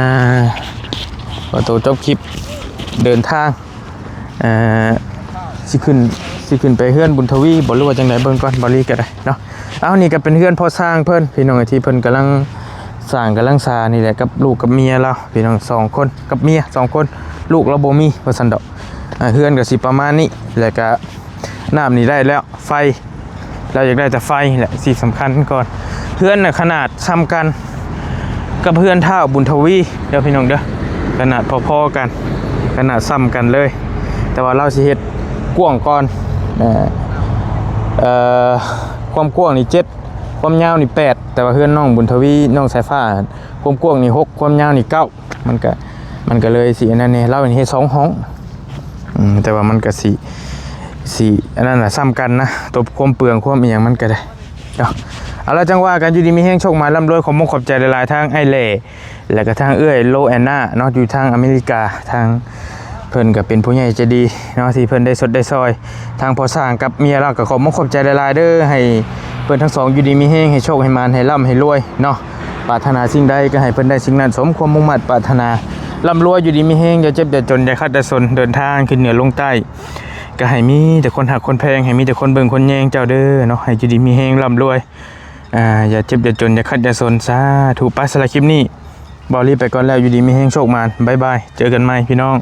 ຂໍໂຕຈົບຄລິບເດີນທາງ ເອີ ຊິຂຶ້ນ ຊິຂຶ້ນໄປເຮືອນບຸນທະວີບໍ່ ຫຼືວ່າຈັ່ງໃດ ເບິ່ງກ່ອນ ເບົາລີກໍໄດ້ເນາະ. ເອົາ ນີ້ກໍເປັນເຮືອນພໍ່ຊ່າງເພິ່ນ ພີ່ນ້ອງ ທີ່ເພິ່ນກຳລັງສ້າງ ກຳລັງສານີ້ແຫຼະ ກັບລູກກັບເມຍລາວ ພີ່ນ້ອງ ສອງຄົນ ກັບເມຍສອງຄົນ ລູກລາວບໍ່ມີວ່າຊັ້ນດອກ. ເຮືອນກໍຊິປະມານນີ້ ແລ້ວກໍ ນ້ຳນີ້ໄດ້ແລ້ວ ໄຟ ລາວຢາກໄດ້ແຕ່ໄຟແຫຼະ ສິ່ງສຳຄັນກ່ອນ. ເຮືອນນະຂະໜາດສ່ຳກັນກັບເຮືອນທ້າວບຸນທະວີເດີພີ່ນ້ອງເດີ ຂະໜາດພໍໆກັນ ຂະໜາດສ່ຳກັນເລີຍ ແຕ່ວ່າລາວຊິເຮັດກວ້າງກ່ອນ ເອີ ຄວາມກວ້າງນີ້ເຈັດ ຄວາມຍາວນີ້ແປດ ແຕ່ວ່າເຮືອນນ້ອງບຸນທະວີ ນ້ອງສາຍຟ້າ ຄວາມກວ້າງນີ້ຫົກ ຄວາມຍາວນີ້ເກົ້າ ມັນກະ ມັນກະເລີຍຊິອັນນັ້ນແດ່ ລາວເຮັດສອງຫ້ອງ ອືມ ແຕ່ວ່າມັນກະຊິ ຊິອັນນັ້ນນະ ສ່ຳກັນນະ ຕົວຄວາມເປືອງຄວາມອີ່ຫຍັງມັນກະໄດ້ເນາະ. ເອົາລະ ຈັ່ງວ່າກັນ ຢູ່ດີມີແຮງ ໂຊກໝານ ລ່ຳລວຍ ຂໍມຸກຂອບໃຈຫຼາຍໆ ທາງອ້າຍແຫຼ ແລະກະທາງເອື້ອຍໂລແອນນາເນາະ ຢູ່ທາງອາເມລິກາ ທາງເພິ່ນກະເປັນຜູ້ໃຫຍ່ໃຈດີເນາະ ທີ່ເພິ່ນໄດ້ຊົດໄດ້ຊ່ອຍ ທາງພໍ່ຊ່າງກັບເມຍລາວ ກໍຂອບມຸກຂອບໃຈຫຼາຍໆເດີ ໃຫ້ເພິ່ນທັງສອງຢູ່ດີມີແຮງ ໃຫ້ໂຊກໃຫ້ໝານ ໃຫ້ລ່ຳໃຫ້ລວຍເນາະ. ປາດຖະໜາສິ່ງໃດກໍໃຫ້ເພິ່ນໄດ້ສິ່ງນັ້ນ ສົມຄວາມມຸ່ງມາດປາດຖະໜາ ລ່ຳລວຍ ຢູ່ດີມີແຮງ ຢ່າເຈັບຢ່າຈົນ ຢ່າຂັດຢ່າສົນ ເດີນທາງຂຶ້ນເໜືອລົງໃຕ້ ກໍໃຫ້ມີແຕ່ຄົນຮັກຄົນແພງ ໃຫ້ມີແຕ່ຄົນເບິ່ງຄົນແຍງເຈົ້າເດີເນາະ ໃຫ້ຢູ່ດີມີແຮງ ລ່ຳລວຍ ອ່າ ຢ່າເຈັບຢ່າຈົນ ຢ່າຂັດຢ່າສົນ ສາທຸ. ໄປ ສຳລັບຄລິບນີ້ ເບົາລີໄປກ່ອນແລ້ວ ຢູ່ດີມີແຮງ ໂຊກໝານ ບາຍບາຍ ເຈີກັນໃໝ່ພີ່ນ້ອງ.